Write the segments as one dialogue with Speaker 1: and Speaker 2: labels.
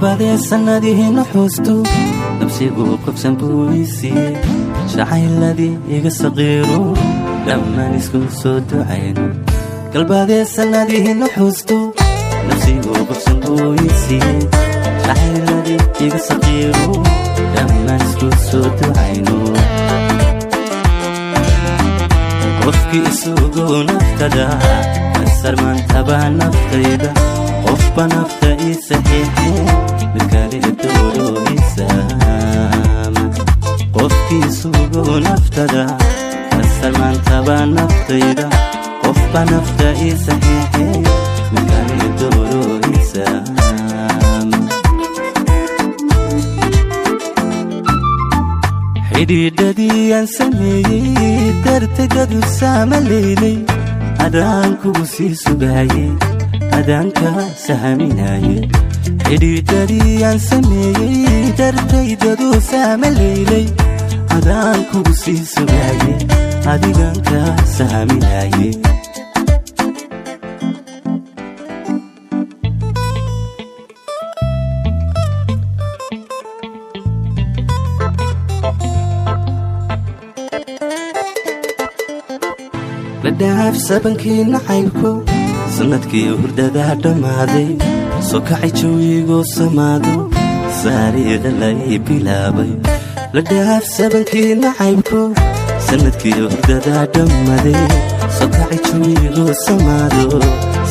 Speaker 1: Galbadee sannadihii nuxuustu nabsigu qofsan buu ii siiyey, jacayladii iga saqiiro, dhammaan isku soo ducayno. Galbadee sannadihii nuxuustu nabsigu qofsan buu ii siiyey, jacayladii iga saqiiro, dhammaan isku soo ducayno. Qofkii isugu naftada kasar maantabaa naftayda, qofba nafta ii saxiixe, mid kale dooro isaama. Qofkii isugu naftada kasar maantabaa naftayda, qofba nafta ii saxiixe, mid kale dooro isaama. Xidhiidhadii aan sameeyey dartay saama leylay, adaan kugu sii sugaayey, adaanka sahaminaye. Xidhiidhadii aan sameeyey dartaydadu saama leylay, adaan kugu sii sugaayey, adiganka sahaminaye. La dhaaf sabankii nacaybku, sannadkii hurdadaa dhammaaday, soo kacay jawigoo samaado, saariida lay bilaabay. La dhaaf sabankii nacaybku, sannadkii hurdadaa dhammaday, soo kacay jawigoo samaado,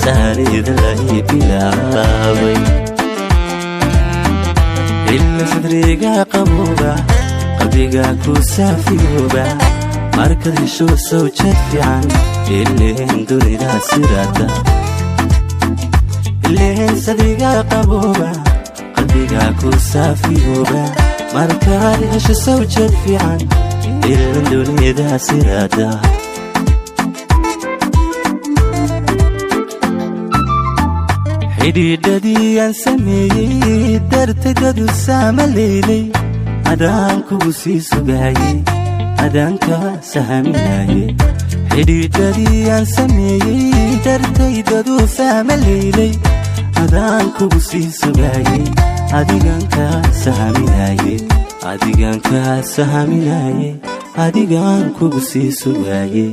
Speaker 1: saariida lay bilaabay. Ila sadriga qabooba, qalbiga ku saafiyooba, markaad hesho sawjad fiican, ileen dunida sirada. Ileen sadriga qabooba, qalbiga ku saafiyooba, markaad hesho sawjad fiican, ileen dunida sirada. Xidhiidhadii aan sameeyey dartaydadu saama leylay, adaan kugu sii sugaayey, adaanka sahaminaye. Xidhiidhadii aan sameeyey dartaydadu saama leylay, adaan kugu sii sugaayey, adiganka sahaminaye, adiganka sahaminaye, adigaan kugu sii sugaayey.